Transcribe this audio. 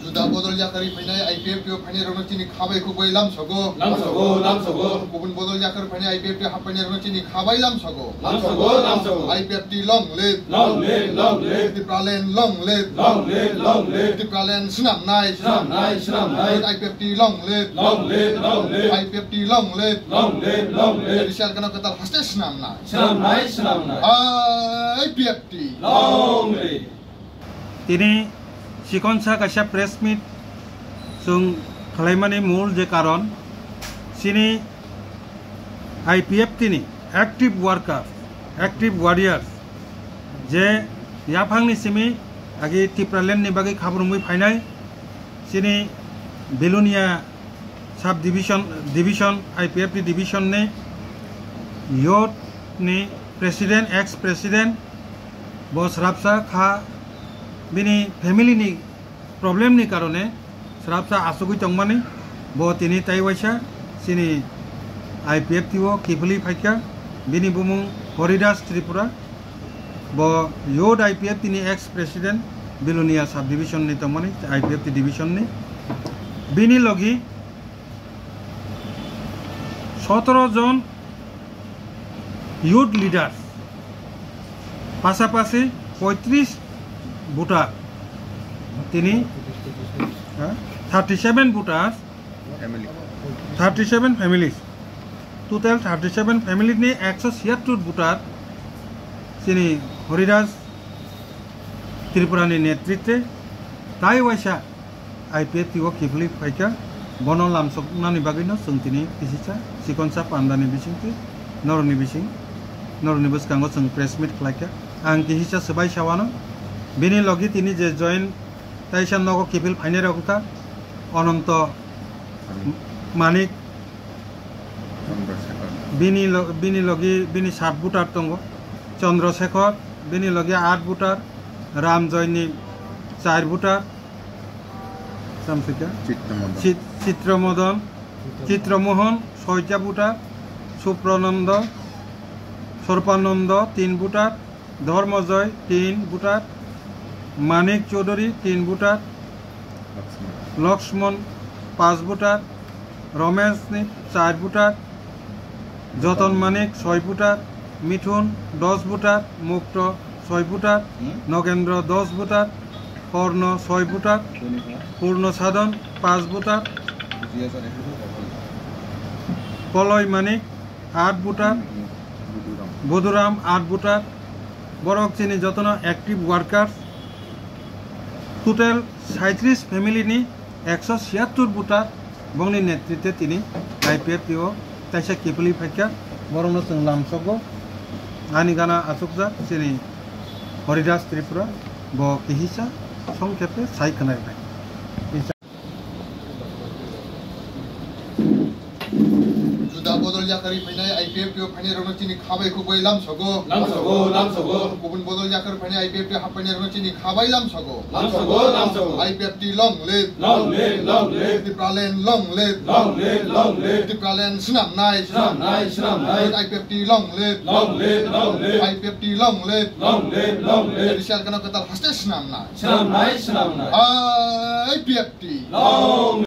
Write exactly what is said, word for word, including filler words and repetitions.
Juda bodol yakarwi phainai I P F T o phainai rokno chini khabai khukbai lamsogo. Lamsogo, lamsogo. Kubun bodol yakarwi phainai I P F T o happainai rokno chini khabai lamsogo. Lamsogo, lamsogo. I P F T long live. Long live, long live. Tipraland long live. Long live, long live. Tipraland swnamnai. Swnamnai, swnamnai. I P F T long live. Long live, long live. I P F T long live. Long live, long live. Judicial gana kwtal haste swnamnai. Swnamnai, swnamnai. I P F T. Long live. Tini chikonsa kaisa press meet chwng khwlaimani mul je karon, chini I P F T ni active worker, active warriors, je yaphangni simi agi Tipraland ni bagwi khabrumwi phainai, chini Belonia sub division, division, I P F T division ni youth ni president, ex president, bo srapsa kha, bini family ni problem ni karone srapsa asugwi tongmani, bo tini tai waisa chini I P F T o kiphilwi phaikha, bini bumung Horidas Tripura, bo youth I P F T ni ex president, Belonia sub division ni tongmani, I P F T division ni, bini logi সতেরো জন youth leaders, পাশাপাশি পঁয়ত্রিশ voter, tini, হ্যাঁ, thirty seven voters, Family. Thirty seven families, total thirty seven family ni একশো ছিয়াত্তর voter chini Horidas Tripura ni netritwe tai waisa I P F T o kiphilwi phaikha, bono lamsoknani bagwino chwng tini kisisa chikonsa pandani bisingtwi norokni bising, norokni bwskango chwng press meet khlaikha. Ang kisisa swbai sawano, bini logi tini je join taisa nogo kiphil phainai rok wngkha Ananto Manik, bini lo-, bini logi bini sat voter tongo, Chandra Shekhar, bini logi at voter, Ramjoy ni char voter, samsika, Chitra Modan. Chit-, Chitra Modan, Chitra Mohan, soita voter, Suprananda, Sorpananda, tin voter, Dharmojoy, tin voter, Manik Chaudhary, tin voter, Lakshman, পাঁচ voter, Ramesh ni চার voter, Joton Manik, ছয় voter, Mithun, দশ voter, Mukto, ছয় voter, Nagendra, দশ voter, Korno, ছয় voter, Purno Sadhan, পাঁচ voter, Poloi Manik, আট voter, Bodhuram, আট voter, borok chini jotono active workers, total সাঁইত্রিশ family ni একশো ছিয়াত্তর voter, bongni netritwe tini I P F T o taisa kiphilwi phaikha, borokno chwng lamsogo, ani gana achukjak chini Horidas Tripura, bo kihisa songkhepe sai khwnai bai. Juda bodol yakarwi phainai I P F T o phainai rokno chini khabai khukbai lamsogo. Lamsogo, lamsogo. Kubun bodol yakarwi phainai I P F T o happainai rokno chini khabai lamsogo. Lamsogo, lamsogo. I P F T long live. Long live, long live. Tipraland long live. Long live, long live. Tipraland swnamnai. Swnamnai, swnamnai. I P F T long live. Long live, long live. I P F T long live. Long live, long live. Judicial gana kwtal haste swnamnai. Swnamnai, swnamnai. I P F T long